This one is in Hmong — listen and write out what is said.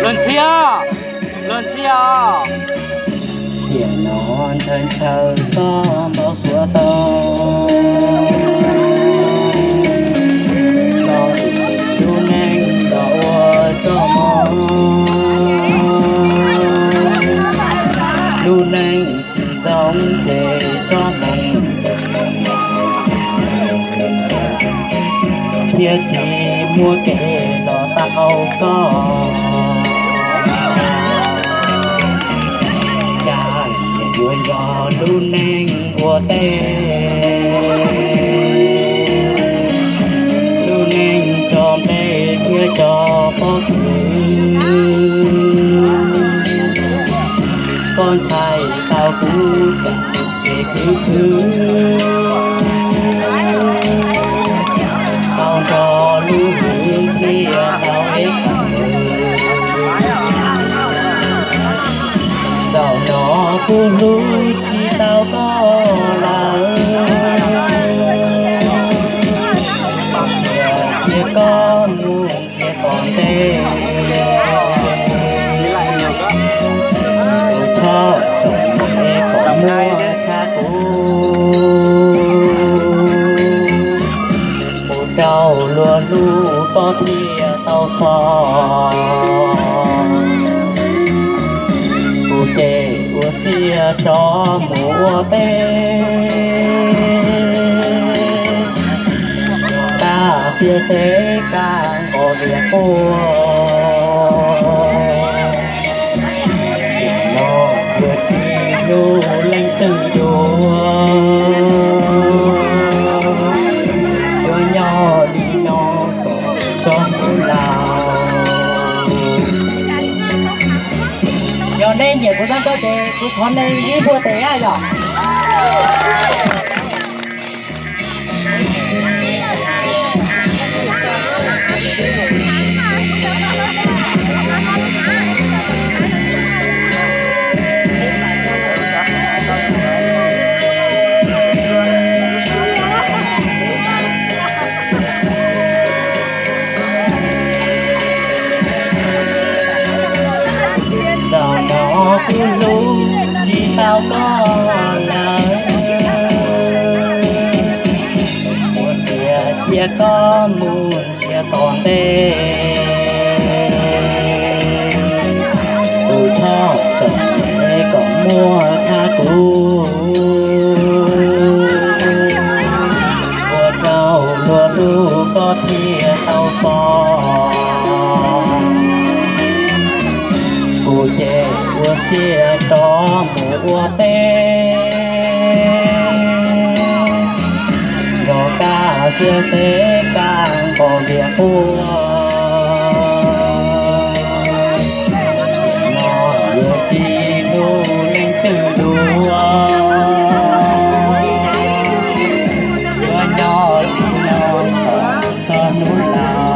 Los ntxhi os, los ntxhi os. Tiam no ntshaw ntshaw koj npau suav tau, los lub neej los ua txoj hmoo, lub neej tsis zoo ces txoj hmoo thiaj tsis muaj kev los tau koj. Cas yuav yog lub neej ua teb, lub neej tso nplej thiab tso pob kws, koj ntshai tau kuv cas ces khwv khwv tau nrog lub hwv thiaj tau ib tag. Zaum no kuv hlub tsis tau koj lawm, cia koj mus nrhiav tom ntej, tus choj tsom nyem kom muaj tshaj kuv. Mus rau luag lub koj thiaj tau xov, kuv ces ua xiaj rov mus ua teb, rov qab xiab xev kaj nqos vias quaj. Tiam no yuav tsis hlub leej twg dua, yuav nyob li no kom txog hnub laus. Yog nej nyiam kuv zaj nkauj ces kuv thov nej ib npuaj tes yom. Zaum no kuv hlub tsis tau koj lawm, ua xiaj cia koj mus nrhiav tom ntej, tus choj tsom nyem kom muaj tshaj kuv. Ua rau luag lub koj thiaj tau xov, kuv ces ua xiaj rov mus ua teb, rov qab xiab xev kaj nqos vias quaj. No yuav tsis hlub leej twg dua, yuav nyob li no kom txog hnub laus.